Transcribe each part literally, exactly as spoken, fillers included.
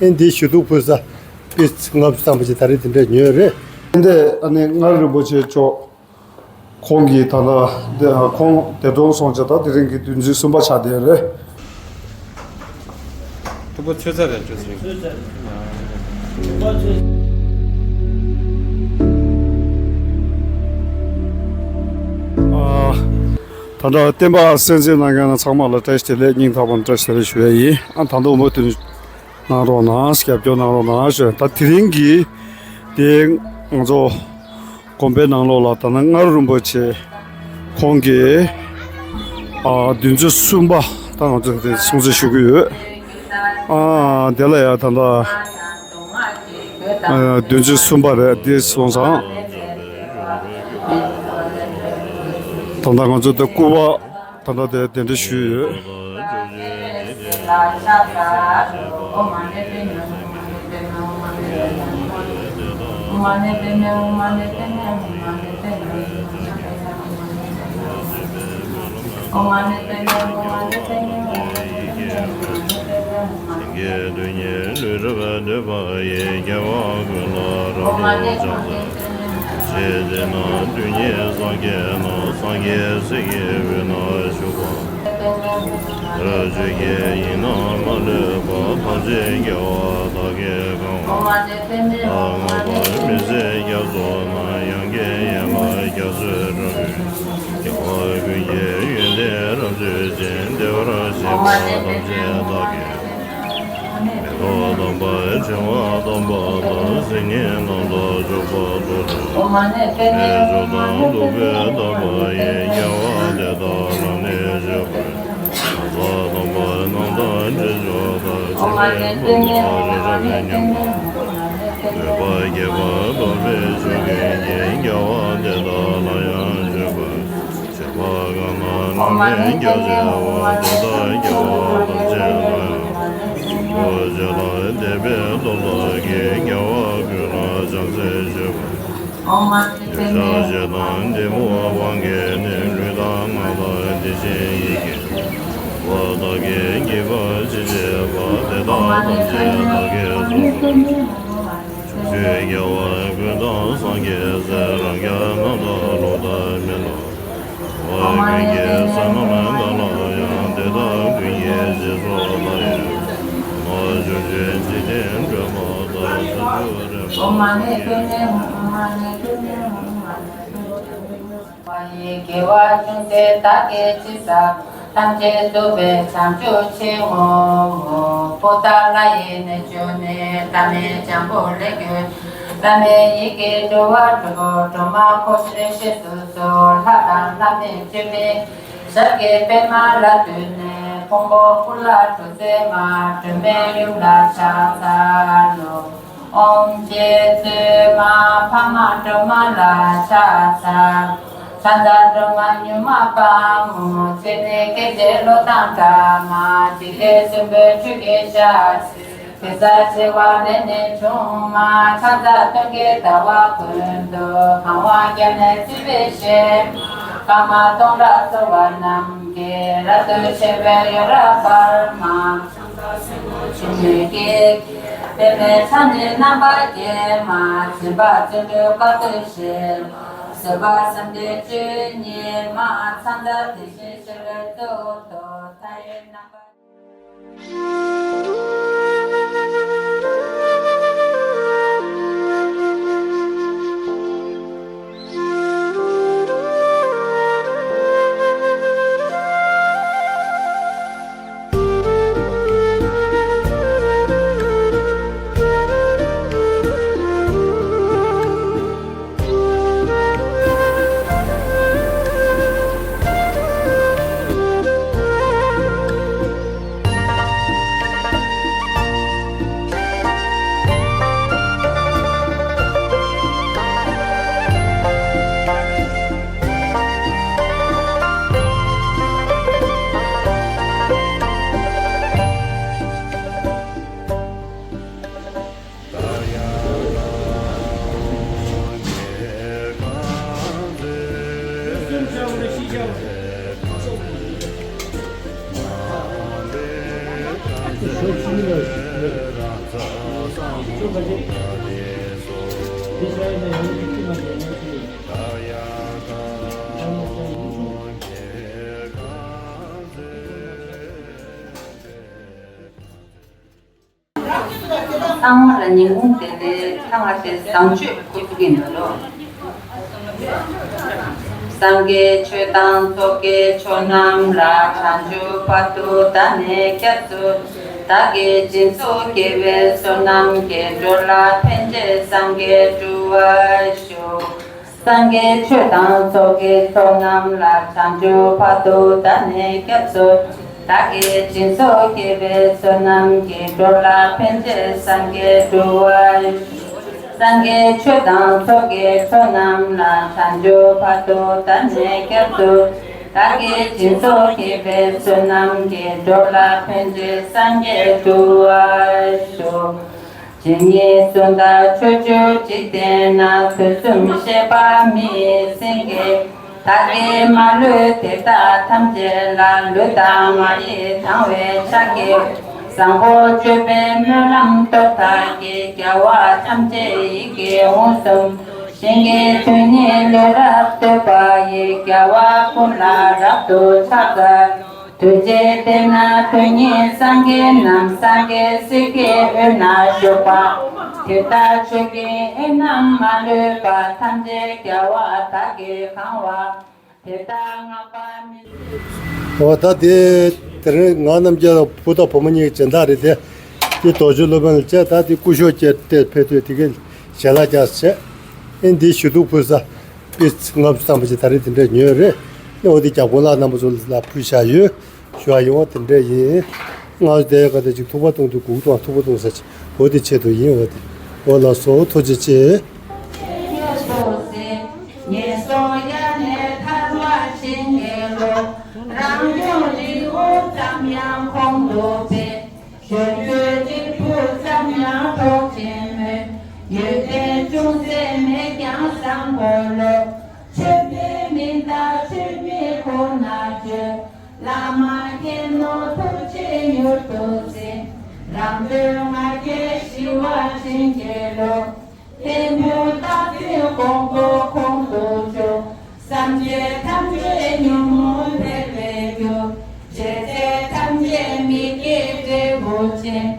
ཨེ་འདི་ཞུ་གཏུག་ཕུལ་ས་པིས་ལྔ་བཅུ་ཙམ་པ་ཅིག་ད་རེས་དེ་འདྲ་ཉོས་རེད། ཨེ་འདི་ཨ་ནི་མངའ་རིན་པོ་ཆེ་མཆོག་ཁོང་གིས་ད་ལྟ་འདི་ཁོང་འདས་གྲོངས་སོང་བྱས་ད་དེ་རིང་གི་བདུན་ཚིགས་གསུམ་པ་ཆགས་བསྡད་རེད། ཐུབ་པ་ཆོས་ཚ་རེད། ཆོས་ཚ་རེད། ཨ། ད་ལྟ་བསྟན་པ་གསན་གཟིགས་གནང་མཁན་ཚང་མ་ལ་བཀྲ་ཤིས་བདེ་ལེགས། སྙིང་ཐག་པ་ནས་བཀྲ་ཤིས་བདེ་ལེགས་ཞུ་ཡ་ཡིན། ཨ་ད་དུང་མུ་མཐུད་གནང་རོགས་གནང་། རྒྱབ་སྐྱོར་གནང་རོགས་གནང་ཞུ། ད་དེ་རིང་གི་དེ་ང་ཚོ་དགོན་པའི་ནང་ལོགས་ལ་ད་ནི་མངའ་རིན་པོ་ཆེ་ཁོང་གི་ཨ་བདུན་ཚིགས་གསུམ་པ་ད་ང་ཚོ་དེ་སྲུང་བརྩི་ཞུ་གི་ཡོད། ཨ་དེ་ལ་ཡ་ད་ལྟ་ཨ་བདུན་ཚིགས་གསུམ་པ་རེད། དེ་སོང་ཙང་ད་ལྟ་ང་ཚོ་དེ་སྐུ་པར་ད་ལྟ་དེ་གདན་འདྲེན་ཞུས་ཡོད། སེང་གེའི་རྡུལ་སྙེད་ལུས་རབ་བསྡུས་པ་ཡིས། རྒྱལ་བ་ཀུན་ལ་རབ་ཏུ་ཕྱག་འཚལ། རྗེ་བཙུན་རྡུལ་སྙེད་སངས་རྒྱས་རྣམས། སངས་རྒྱས་སྲས་ཀྱི་དབུས་ན་བཞུགས་པ། དེར་ཆོས་ཀྱི་དབྱིངས་རྣམས་མ་ལུས་པ། ཐམས་ཅད་རྒྱལ་བ་དག་གིས་གང་བ། ལྷ་དང་མི་ཟེར་སྐྱབས་སུ་མཆི། ཡང་ཀུན་ཡིད་ལ་སྐྱབས་སུ་འགྲོ། རྒྱལ་བ་ཀུན་གྱི་ཡོན་ཏན་རབ་བརྗོད་ཅིང་། བདེ་བར་གཤེགས་པ་ཐམས་ཅད་བདག་གིས། མེ་ཏོག་དམ་པ་བྱེ་བ་དམ་པ་དང་། སིལ་སྙན་རྣམས་དང་བྱུག་པ་ཏོག་ཏོ། མེ་མཆོད་དང་བདུག་སྤོས་དམ་པ་ཡིས། རྒྱལ་བ་དེ་དག་ལ་ནི་མཆོད་པར། ནམ་མཁའ་དང་པོའི་རྣམ་ཐར་འཕྲིན་བཅུ་དང་། འཆི་མེད་ཕུང་པོ་རི་རབ་མཉམ་པ། མོས་པ་བསྐྱེད་པ་རྟོགས་པའི་ཆོས་ཀུན་གྱིས། རྒྱལ་བ་དེ་དག་ལ་ཡང་མཆོད་པར། བྱེད་པ་གང་རྣམས་ལམ་རིམ་གྱིས་བྱེད་པ། དེ་དག་རྒྱལ་བ་ཐམས་ཅད་ལ་ཡང་། རིན་པོ་ཆེ་དང་ལྡན་པའི་སྟོབས་དག་གིས། རྒྱལ་བ་ཀུན་ལ་ཕྱག་འཚལ་མཆོད་པར། འདོད་ཆགས་ཞེ་སྡང་གཏི་མུག་དབང་གིས་ནི། ལུས་དང་ངག་དང་ཡིད་བཞིན་ཡིད་ཀྱིས་རྨོངས་པ་དག་གིས། བགྱིས་པ་ཅི་བགྱིས་པ། དེ་དག་ཐམས་ཅད་བདག་གིས་སོ། ཕྱོགས་བཅུའི་རྒྱལ་བ་ཀུན་དང་སངས་རྒྱས་སྲས། རང་རྒྱལ་རྣམས་དང་ལོག་ལྟ་མིན་ནོ། འགྲོ་བ་ཀུན་གྱི་བསོད་ནམས་དག་ལ་ཡང་། དེ་དག་ཀུན་གྱི་རྗེས་སུ་བདག་ཡང་། ཕྱོགས་བཅུའི་འཇིག་རྟེན་སྒྲོན་མ་དང་། ཕྱོགས་བཅུའི་རིག་འཛིན་ཡི། དགེ་བ་ཅུང་ཟད་བདག་གིས་ཅི་བསགས། ཐམས་ཅད་གཙུག་པའི་བྱང་ཆུབ་ཕྱིར་བསྔོའོ། པུ་ཏ་ལ་ཡི་གནས་བཅུ་ནི། བླ་མེད་འཇམ་པོ་ལས་གྱུར་ཅིག། བླ་མེད་ཡི་གེ་འགྲོ་བ་སྒྲོལ་མ། འཁོར་ཕྱིར་གཤེགས་སུ་གསོལ། ལྷ་དང་ལྷ་མིན་ཆོས་མིན་ཞབས་ཀྱི་པདྨ་ལ་འདུས་ནས། ཕུང་པོ་སྐུ་ལ་ཐུགས་བརྩེ་མ། སྒྲོལ་མའི་ཡུམ་ལ་ཕྱག་འཚལ་ལོ། ཨོཾ་རྗེ་བཙུན་མ་འཕགས་མ་སྒྲོལ་མ་ལ་ཕྱག་འཚལ། ཕྱག་འཚལ་སྒྲོལ་མ་མྱུར་མ་དཔའ་མོ། སྤྱན་ནི་སྐད་ཅིག་གློག་དང་འདྲ་མ། འཇིག་རྟེན་གསུམ་པོའི་ཆོས་ཀྱི་ཞལ་ཟས། གེ་སར་བྱེ་བ་ལས་ནི་བྱུང་མ། ཕྱག་འཚལ་སྟོན་ཀའི་ཟླ་བ་ཀུན་ཏུ། གང་བ་བརྒྱ་ནི་བརྩེགས་པའི་ཞལ་མ། སྐར་མ་སྟོང་ཕྲག་ཚོགས་པ་རྣམས་ཀྱིས། རབ་ཏུ་ཕྱེ་བའི་ཡོ་རོབ་པདྨ། ཞབས་པད་སྲིན་པོ་འབྱུང་གནས་ཀྱི། པདྨའི་མཚན་ནི་རྣམ་པར་བརྒྱན་མ། སྦྱིན་པ་བརྩོན་འགྲུས་དཀའ་ཐུབ་བཞི། བཟོད་པ་བསམ་གཏན་བཅུ་གཉིས་མ། ཕྱག་འཚལ་དེ་བཞིན་གཤེགས་པའི་གཙུག་ཏོར། མཐའ་ཡས་རྣམ་པ། ཚང་མ་ལ་ཉིན་གུང་བདེ་ལེགས། ད་ང་ཚོས་བཟང་སྤྱོད་སྐོར་ཐུག་གིན་འདུག་ལོ། སངས་རྒྱས་ཆོས་དང་ཚོགས་ཀྱི་མཆོག་རྣམས་ལ། བྱང་ཆུབ་བར་དུ་བདག་ནི་སྐྱབས་སུ། བདག་གིས་སྦྱིན་སོགས་བགྱིས་པའི་བསོད་ནམས་ཀྱིས། འགྲོ་ལ་ཕན་ཕྱིར་སངས་རྒྱས་འགྲུབ་པར་ཤོག། སངས་རྒྱས་ཆོས་དང་ཚོགས་ཀྱི་མཆོག་རྣམས་ལ། བྱང་ཆུབ་བར་དུ་བདག་ནི་སྐྱབས་སུ། བདག་གིས་སྦྱིན་སོགས་བགྱིས་པའི་བསོད་ནམས་ཀྱིས། འགྲོ་ལ་ཕན་ཕྱིར་སངས་རྒྱས་འགྲུབ་པར་ཤོག། སངས་རྒྱས་ཆོས་དང་ཚོགས་ཀྱི་མཆོག་རྣམས་ལ། བྱང་ཆུབ་བར་དུ་བདག་ནི་སྐྱབས་སུ། བདག་གིས་སྦྱིན་སོགས་བགྱིས་པའི་བསོད་ནམས་ཀྱིས། འགྲོ་ལ་ཕན་ཕྱིར་སངས་རྒྱས་འགྲུབ་པར་ཤོག། ཇི་སྙེད་སུ་དག་ཕྱོགས་བཅུའི་འཇིག་རྟེན་ན། དུས་གསུམ་གཤེགས་པ་མི་ཡི་སེང་གེ། བདག་གིས་མ་ལུས་དེ་དག་ཐམས་ཅད་ལ། ལུས་དང་ངག་ཡིད་དང་བས་ཕྱག་བགྱི། བཟང་པོ་སྤྱོད་པའི་སྨོན་ལམ་སྟོབས་དག་གིས། རྒྱལ་བ་ཐམས་ཅད་ཡིད་ཀྱིས་མངོན་སུམ། ཞིང་གི་རྡུལ་སྙེད་ལུས་རབ་བཏུད་པ་ཡི། རྒྱལ་བ་ཀུན་ལ་རབ་ཏུ་ཕྱག་འཚལ་ལོ། ཐུགས་རྗེས་བརྟེན་ན་དོན་གཉིས་སངས་རྒྱས་རྣམས། སངས་རྒྱས་སྲས་ཀྱི་དབུས་ན་བཞུགས་པ། དེ་ལྟར་ཆོས་ཀྱི་དབྱིངས་རྣམས་མ་ལུས་པ། ཐམས་ཅད་རྒྱལ་བ་དག་གིས་གང་བ། དེ་ལྟར་བསྔགས་པ་མི། འོ་ད་དེ་དེ་རིང་ང་རྣམས་ཀྱི་བུ་དང་བུ་མོ་གཉིས་ཀྱི་སྦྱིན་བདག་རེད་དེ། དེ་རྡོ་རྗེ་སློབ་དཔོན་ལ་བཅས། ད་དེ་སྐུ་ཞབས་བཅས་ཏེ་ཕེབས་དུས་དེ་གའི་ཞལ་ལག་རྒྱག་བྱས། ཨེ་འདི་ཞུ་གཏུག་ཕུལ་ས་པི་ལྔ་བཅུ་ཙམ་པ་ཅིག་ད་རེས་དེ་འདྲས་ཉོས་རེད། ཨེ་འོ་དེ་རྒྱ་དཔོན་ལགས་རྣམ་པ་ཚོ་ལ་ཕུལ་བཞག་ཡོད། ཞུ་བ་ཡིན། འོ་དེ་འདྲས་ཡིན། ང་ཚོ་དེ་ག་དེ་ཅིག་ཐུག་པ་གཏོང་དུས་སྒུག་གཏོང་ཐུག་པ་གཏོང་ས་ཅིག་འོ་དེ་ཆེད་དུ་ཡིན། འོ་དེ་འོ་ལགས་སོ། ཐུགས་རྗེ་ཆེ། ངན་སོང་ཡ་ནས་ཐར་བར་བྱིན་གྱིས་རློབས། རང་བྱུང་རིགས་དབུགས་ཙམ་ཡང་ཁོང་དུ་སྤེལ། གཞོན་དུས་གཅིག་པུ་ཙམ་ཡང་གྲོགས་བྱེད་མོད། ཡོན་ཏན་ཅུང་ཟད་མེད་ཀྱང་བཟང་པོ་ལོ། ཆོས་པའི་མིང་བཏགས་ཆོས་མིན་ཁོ་ན་བརྗོད། བླ་མ་མཁྱེན་ནོ་ཐུགས་རྗེས་མྱུར་དུ་གཟིགས། རང་དོན་ང་རྒྱལ་ཞི་བར་བྱིན་གྱིས་རློབས། བརྟན་པོ་རྟག་འཛིན་དགོངས་པ་ཁོང་དུ་ཆུད། སེམས་ཅན་ཐམས་ཅད་ཉོན་མོངས་འཕེལ་བའི་རྒྱུ། འཇིག་རྟེན་ཐམས་ཅད་མི་སྐྱེ་འབྲས་བུ་ཅན།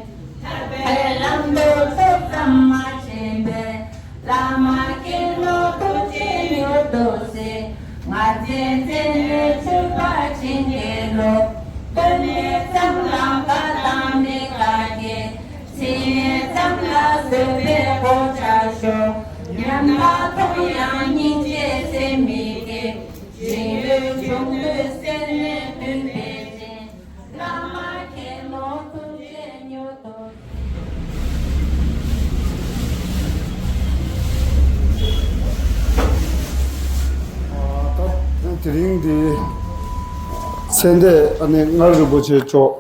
ཐར་པའི་ལམ་དུ་ཐོས་བསམ་མ་བྱས་པའི། བླ་མ་མཁྱེན་ནོ་ཐུགས་རྗེས་མྱུར་དུ་གཟིགས། ངར་འཛིན་བཙལ་ནས་འཁྲུལ་པ་བྱིན་གྱིས་རློབས། བསྟོད་པའི་མཚམས་ལ་བཀའ་དང་མི་དགའ་སྐྱེ། ཚིག་ངན་ཙམ་ལ་བཟོད་པའི་གོ་ཆ་ཤོར། ཉམ་ཐག་མཐོང་ཡང་སྙིང་རྗེ་སེམས་མི་སྐྱེ། སྦྱིན་ཡུལ་འབྱུང་པོའི་སེམས་ནི་མཐུན་པའི་སྦྱིན། བླ་མ་མཁྱེན་ནོ་ཐུགས་རྗེས་མྱུར་དུ། ཨ་ད་དེ་རིང་འདི་ཚེ་འདས་ཨ་ནི་མངའ་རིན་པོ་ཆེ་མཆོག་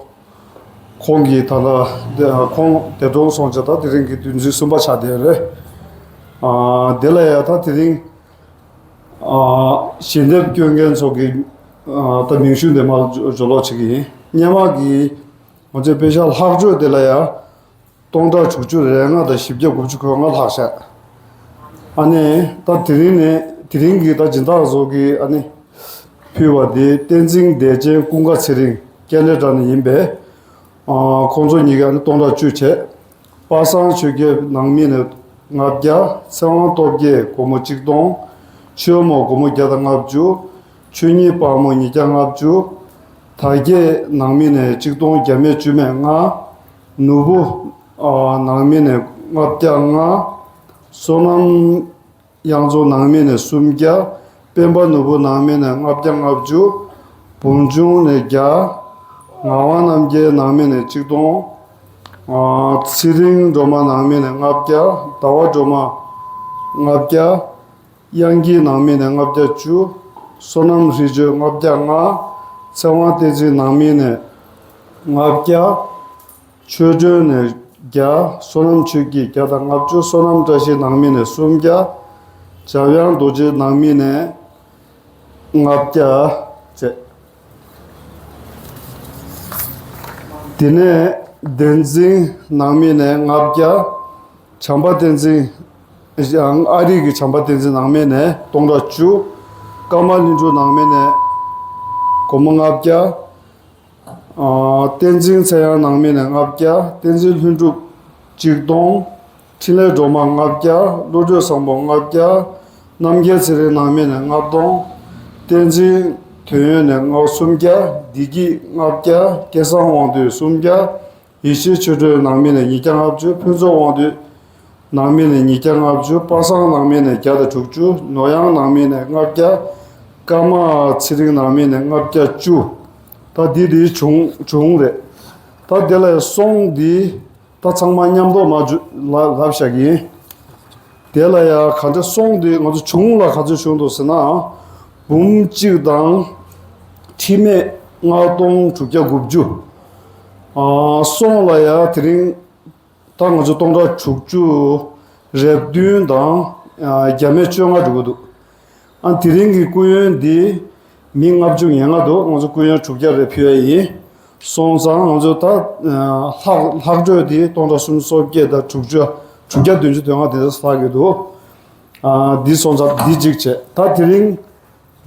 ཁོང་གིས་ད་ལྟ་འདི་ཁོང་འདས་གྲོངས་སོང་ཙང་ད་དེ་རིང་གི་བདུན་ཚིགས་གསུམ་པ་ཆགས་བསྡད་རེད། ཨ་དེ་ལ་ཡང་ད་དེ་རིང་ཨ་ཞལ་འདེབས་སྐྱོན་མཁན་ཚོ་གི་ཨ་ད་མིང་གཞུང་དེ་མར་སྦྱོར་ཀློག་བྱེད་ཀྱི་ཡིན། སྔོན་མ་གི་ང་ཚོའི་དཔེ་ཆ་ལྷག་བརྗོད་དེ་ལ་ཡང་། སྟོང་ཕྲག་དྲུག་ཅུ་རེ་ལྔ་དང་བཞི་བརྒྱ་དགུ་བཅུ་གོ་ལྔ་ལྷག་བཞག་ཨ་ནི་ད་དེ་རིང་ནས་དེ་རིང་གི་ད་སྦྱིན་བདག་ཚོ་གིས་ཨ་ནི་ཕུལ་བ་དེ་བསྟན་འཛིན་བདེ་ཆེན་ཀུན་དགའ་ཚེ་རིང་ཀེ་ན་ཌ་ནས་ཡིན་པས། ཨ་ཁོང་ཚོ་གཉིས་ཀས་ཨ་ནི་སྟོང་ཕྲག་བཅུ་བྱས། པ་སངས་ཆོས་རྒྱལ་ནང་མི་ནས་ལྔ་བརྒྱ། ཚེ་དབང་སྟོབས་རྒྱས་སྒོར་མོ་གཅིག་སྟོང་། ཆོས་མོ་སྒོར་མོ་བརྒྱ་དང་ལྔ་བཅུ། ཆོས་ཉིད་དཔལ་མོ་ཉིས་བརྒྱ་ལྔ་བཅུ། དར་རྒྱས་ནང་མི་ནས་གཅིག་སྟོང་བརྒྱ་མེད་བཅུ་མེད་ལྔ། ནོར་བུ་ཨ་ནང་མི་ནས་ལྔ་བརྒྱ་ལྔ། བསོད་ནམས་གཡང་འཛོམས་ནང་མི་ནས་སུམ་བརྒྱ། སྤེན་པ་ནོར་བུ་ནང་མི་ནས་ལྔ་བརྒྱ་ལྔ་བཅུ། བུམ་ཆུང་ནས་བརྒྱ། ངག་དབང་རྣམ་རྒྱལ་ནང་མི་ནས་གཅིག་སྟོང་། ཨ་ཚེ་རིང་སྒྲོལ་མ་ནང་མི་ནས་ལྔ་བརྒྱ། ཟླ་བ་སྒྲོལ་མ་ལྔ་བརྒྱ། དབྱངས་སྐྱིད་ནང་མི་ནས་ལྔ་བརྒྱ་བཅུ། བསོད་ནམས་ཧྲིལ་ཆོས་ལྔ་བརྒྱ་ལྔ། ཚེ་དབང་བསྟན་འཛིན་ནང་མི་ནས་ལྔ་བརྒྱ། ཆོས་སྒྲོན་ནས་བརྒྱ། བསོད་ནམས་ཆོས་སྐྱིད་བརྒྱ་དང་ལྔ་བཅུ། བསོད་ནམས་བཀྲ་ཤིས་ནང་མི་ནས་སུམ་བརྒྱ། འཇམ་དབྱངས་རྡོ་རྗེ་ནང་མི་ནས་ལྔ་བརྒྱ་བྱས། དེ་ནས་བསྟན་འཛིན་ནང་མི་ནས་ལྔ་བརྒྱ། བྱམས་པ་བསྟན་འཛིན། ཨ་རིག་གི་བྱམས་པ་བསྟན་འཛིན་ནང་མི་ནས་སྟོང་ཕྲག་བཅུ། ཀརྨ་ལྷུན་གྲུབ་ནང་མི་ནས་སྒོར་མོ་ལྔ་བརྒྱ། ཨ། བསྟན་འཛིན་ཚེ་དབྱངས་ནང་མི་ནས་ལྔ་བརྒྱ། བསྟན་འཛིན་ལྷུན་གྲུབ་གཅིག་སྟོང་། འཕྲིན་ལས་སྒྲོལ་མ་ལྔ་བརྒྱ། བློ་གྲོས་བཟང་པོ་ལྔ་བརྒྱ། རྣམ་རྒྱལ་ཚེ་རིང་ནང་མི་ནས་ལྔ་སྟོང་། བསྟན་འཛིན་དོན་ཡོད་ནས་ལྔ་སུམ་བརྒྱ། བདེ་སྐྱིད་ལྔ་བརྒྱ། སྐལ་བཟང་དབང་འདུས་སུམ་བརྒྱ། ཡེ་ཤེས་ཆོས་སྒྲོན་ནང་མི་ནས་ཉིས་བརྒྱ་ལྔ་བཅུ། ཕུན་ཚོགས་དབང་འདུས་ནང་མི་ནས་ཉིས་བརྒྱ་ལྔ་བཅུ། པ་སངས་ནང་མི་ནས་བརྒྱ་དང་དྲུག་ཅུ། ནོར་གཡང་ནང་མི་ནས་ལྔ་བརྒྱ། ཀརྨ་ཚེ་རིང་ནང་མི་ནས་ལྔ་བརྒྱ་བཅུ། ད་འདི་འདི་བྱུང་བྱུང་རེད། ད་དེ་ལ་སོང་འདི། ད་ཚང་མ་མཉམ་དུ་མ་ལབ་བཞག་གི་ཡིན། དེ་ལ་ཡང་ག་འདྲ་སོང་དུས་ང་ཚོ་བྱུང་ལ་ག་ཚོད་བྱུང་འདུག་ཟེར་ན། འབུམ་གཅིག་དང་ཁྲི་མེད་ལྔ་སྟོང་དྲུག་བརྒྱ་དགུ་བཅུ། ཨ། སོང་ལ་ཡང་དེ་རིང་ད་ང་ཚོ་སྟོང་ཕྲག་དྲུག་ཅུ་རེ་བདུན་དང་བརྒྱ་མེད་བཅོ་ལྔ་འགྲོ་གི་འདུག་ཨ། དེ་རིང་གི་སྐུ་ཡོན་འདི་མི་ལྔ་བཅུ་ང་ལྔ་འདུག་ང་ཚོ་སྐུ་ཡོན་དྲུག་བརྒྱ་རེ་ཕུལ་ཡ་ཡིན། སོང་ཙང་ང་ཚོ་ད་ལྷག་ལྷག་འཕྲོས་འདི་སྟོང་ཕྲག་སུམ་ཅུ་སོ་བརྒྱད་དང་དྲུག་ཅུ་དྲུག་བརྒྱ་བདུན་ཅུ་དོན་ལྔ་དེ་འདྲ་ལྷག་གི་འདུག་ཨ། འདི་སོང་ཙང་འདི་གཅིག་བྱས། ད་དེ་རིང་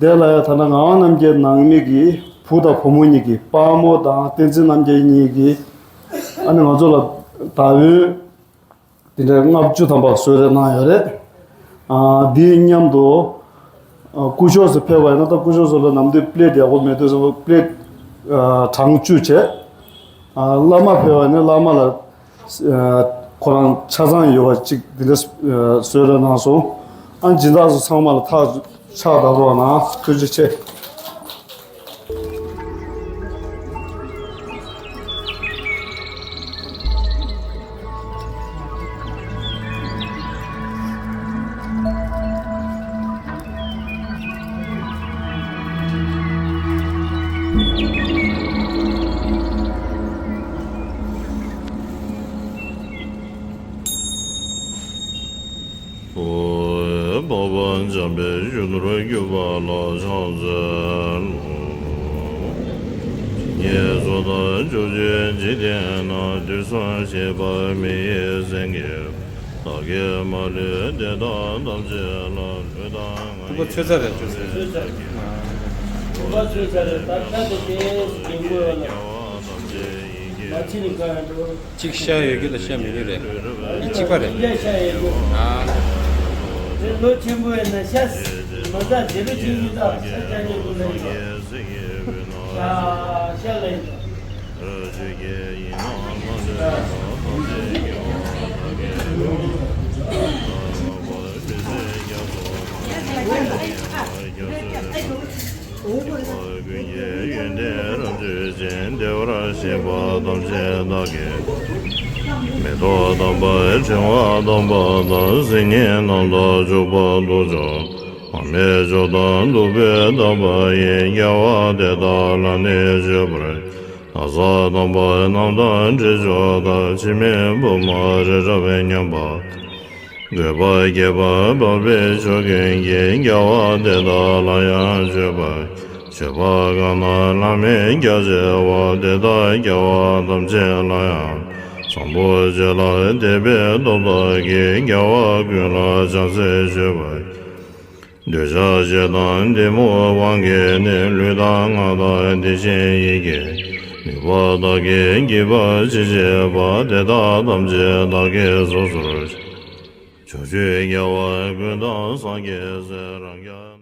དེ་ལ་ཡ་ད་ལྟ་ངག་དབང་རྣམ་རྒྱལ་ནང་མི་གི་བུ་དང་བུ་མོ་གཉིས་ཀྱི་དཔལ་མོ་དང་བསྟན་འཛིན་རྣམ་རྒྱལ་གཉིས་ཀྱི། ཨ་ནི་ང་ཚོ་ལ་ཟླ་འོད། དེ་འདྲའི་ལྔ་བཅུ་ཐམ་པ་གསོལ་རས་གནང་ཡོད་རེད། ཨ། དེའི་མཉམ་དུ། ཨ། སྐུ་ཞབས་སུ་ཕེབས་པ་ཡིན་ན་ད་སྐུ་ཞབས་སུ་ལ་ནམ་དུས་པླེ་ཊི་ཡག་པོ་མེད་དུས་སུ་པླེ་ཊི། ཨ། གྲངས་བཅུ་བྱས། ཨ། བླ་མ་ཕེབས་པ་ཡིན་ན་བླ་མ་ལ། ཨ། ཁོ་རང་ཆ་ཚང་ཡོད་པ་གཅིག་དེ་འདྲ་གསོལ་རས་གནང་སོང་། ཨ། སྦྱིན་བདག་ཚོ་ཚང་མ་ལ་ཐག་ཕྱག་བརྡབ་རོགས་གནང་། ཐུགས་རྗེ་ཆེ། འཕགས་པ་འཇམ་དཔལ་གཞོན་ནུར་གྱུར་པ་ལ་ཕྱག་འཚལ་ལོ། ཞིང་གི་མཛོད་དང་ཕྱོགས་བཅུའི་འཇིག་རྟེན་ན། དུས་གསུམ་གཤེགས་པ་མི་ཡི་སེང་གེ། བདག་གིས་མ་ལུས་དེ་དག་ཐམས་ཅད་ལ། ལུས་དང་ངག་ཐུག་པ་ཚོས་ཚར་རེད། ཚོས་ཚར་རེད། ཐུག་པ་ཚོས་ཚར་རེད། ད་ཆ་དེ་གས་སུ་འགྱིང་དགོས་ལ། མ་ཕྱི་ནས་ག་རེ་འགྲོ། གཅིག་ཤ་ཡོད་རྒྱུ་དང་ཤ་མེད་རྒྱུ་རེད། འདི་གཅིག་པ་རེད། ཤ་ཡོད་རྒྱུ། ཨ། དེ་ལོ་ཆེན་པོ་ཡིན་ན་ཤ་མ་ཟ། དེ་ལོ་ཆེན་པོ་ད་ཤ་ཆ་ཉེ་དགོས་ལ་ཡིན། ཤ་ཤ་ལ་ཡིན། ཀུན་གྱི་ཡོན་ཏན་རབ་བརྗོད་ཅིང་། བདེ་བར་གཤེགས་པ་ཐམས་ཅད་བདག་གིས། མེ་ཏོག་དམ་པ་ཕྲེང་བ་དམ་པ་དང་། སིལ་སྙན་རྣམས་དང་བྱུག་པ་དུག་མཆོག། མར་མེ་མཆོག་དང་བདུག་སྤོས་དམ་པ་ཡིས། རྒྱལ་བ་དེ་དག་ལ་ནི་མཆོད་པར། ན་བཟའ་དམ་པ་རྣམས་དང་དྲི་མཆོག་དང་། འཆི་མེད་བུ་མོ་རི་རབ་མཉམ་པ། བཀོད་པ་རྒྱས་པ་འཕགས་པའི་མཆོག་ཀུན་གྱིས། རྒྱལ་བ་དེ་དག་ལ་ཡང་མཆོད་པར་བགྱི། མཆོད་པ་གང་རྣམས་བླ་མེད་རྒྱ་ཆེ་བ། དེ་དག་རྒྱལ་བ་ཐམས་ཅད་ལ་ཡང་། བཟང་པོ་སྤྱོད་ལ་དད་པའི་སྟོབས་དག་གིས། རྒྱལ་བ་ཀུན་ལ་བྱང་སེམས་སྤྱོད་པར། འདོད་ཆགས་ཞེ་སྡང་གཏི་མུག་དབང་གིས་ནི། ལུས་དང་ངག་དང་དེ་བཞིན་ཡིད་ཀྱི་ནུས་པ་དག་གིས། བགྱིས་པ་ཅི་བགྱིས་པ། དེ་དག་ཐམས་ཅད་བདག་གིས་སོ་སོར་བྱས། ཕྱོགས་བཅུའི་རྒྱལ་བ་ཀུན་དང་སངས་རྒྱས་སྲས། རང་རྒྱལ་